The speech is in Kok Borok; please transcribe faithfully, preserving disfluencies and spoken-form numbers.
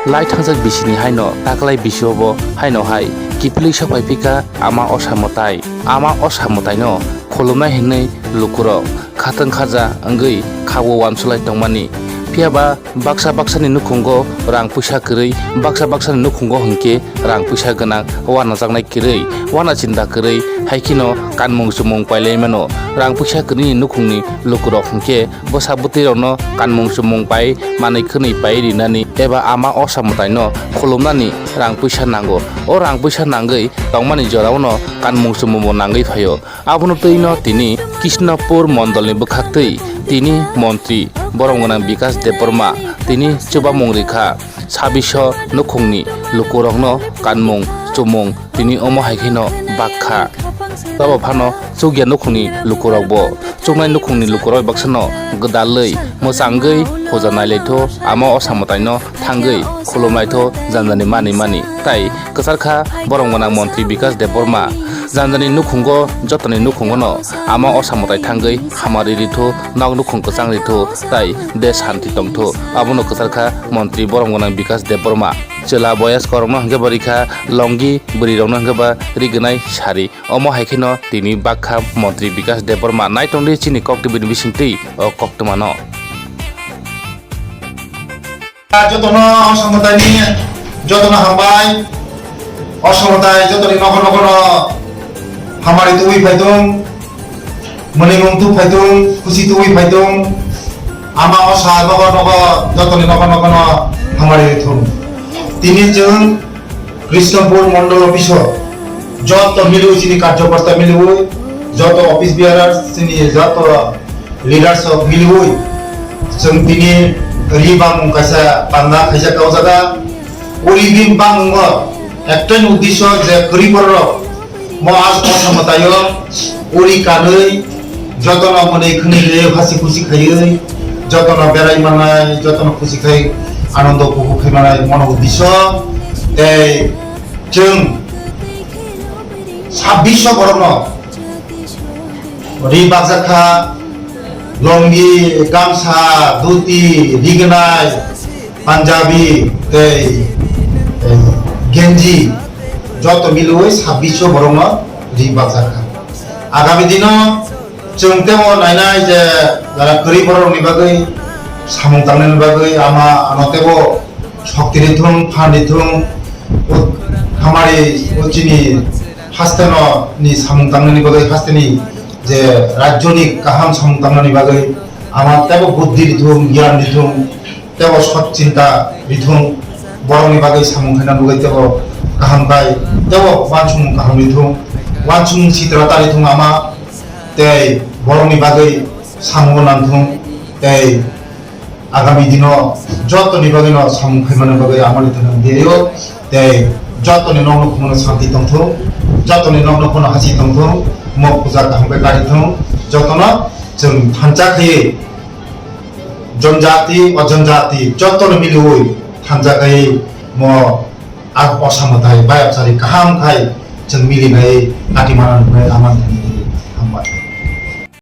Lai thangjak bisini haino taklai bisio bo haino hai kiphilwi sophai phika ama osa mwtai. Ama osa mwtaino khulumnai hinwi lukurok khatang khaja wngwi khago uansuklai tongmani. Phiyaba baksa baksani nukhungo rang puisa kwrwi, baksa baksani nukhungo hwnkhe rang puisa gwnang uanajaknai kwrwi, uana chinta kwrwi, hai kheno kanmung chumung pailai mano. Rang puisa kwrwini nukhungni lukurok hwnkhe bwsa bwtwirokno kanmung chumung pai manwi khwnwi pai rinani eba ama osa mwtaino khulumnani rang puisa nango. O rang puisa nangwi tongmani joraono kanmung chumungbo nangwi phaio. Abono twino tini Krishnapur mondolni bwkhaktwi tini montri borom gwnang Bikas Debbarma tini chubamung rikha. Sabiso nukhungni lukurokno kanmung chumung tini omo hai kheno bakha. Abo phano chukya nukhungni lukurokbo chuknai nukhungni lukurok baksano gwdalwi mwchangwi puja nailaitho, ama osa mwtaino thangwi khulumlaitho janjani mani mani. Tai kwcharkha borom gwnang montri Bikas Debbarma janjani nukhungo jotoni nukhungono ama osa mwtai thangwi hamari ritho, nok nukhung kwchang ritho tai de shanti tongtho. Abono kwcharkha montri borom gwnang Bikas Debbarma. Chwla boyas korokno hwnkhe bo rikha longi, bwrwirokno hwnkhe ba rigwnai sari. Omo hai kheno tini bakha montri Bikas Debbarma. Naitongdi chini Kok T V ni bisingtwi o koktwmano. Jotono osa mwtaini jotono hambai. Osa mwtai jotoni nokho nokhono hamari tubui phaitung, mwnwi mung tu phaitung, khusi tubui phaitung. Ama osa nokho nokho jotoni nokho nokhono hamari thung. Tini chwng Krishnapur Mondol Office o joto miliwi chini karjokorta miliwi, joto office bearers chini joto leaders rok miliwi chwng tini ri bangmung kaisa panda khaijak o jaga. O ri bini bangmungo ektai uddesyo je kwrwi borok rok mo as osa mwtaio uri kanwi jotono mwnwi khwnwi rw hasi khusi khaiwi jotono berai manai, jotono khusi khai anando upobhog khai manai mono uddesyo. Tei chwng sabbish borokno ri bakjak kha, longi, gamsa, dhuti, rignai, punjabi tei, eh, genji joto miliwi sabbish borokno ri bakjak kha. Agami dino chwng tebo nainai je jara kwrwi borokni bagwi samung tangnani bagwi ama ano tebo shokti rithung, phan rithung, o hamari o chini hasteno ni samung tangnani bagwi, hasteni je rajyoni kaham samung tangnani bagwi ama tebo buddhi rithung, gyan rithung, tebo sot chinta rithung, borokni bagwi samung khaina bagwi tebo kaham khai, tebo uansukmung kaham rithung, uansukmung sitra ta rithung ama, tei borokni bagwi samung nangthung, tei agami dino jotoni bagwino samung khaimani bagwi amoni thangna diyo, tei jotoni nokno khumano santi tongthung, jotoni nokno khumano hasi tongthung, mo puja kaham khe karithung, jotono chwng thansa khaiwi jonjati, ojonjati jotono miliwi thansa khaiwi mo a osa mwtai bayapsari kaham khai chwng milinai kati mana nuknai amani thani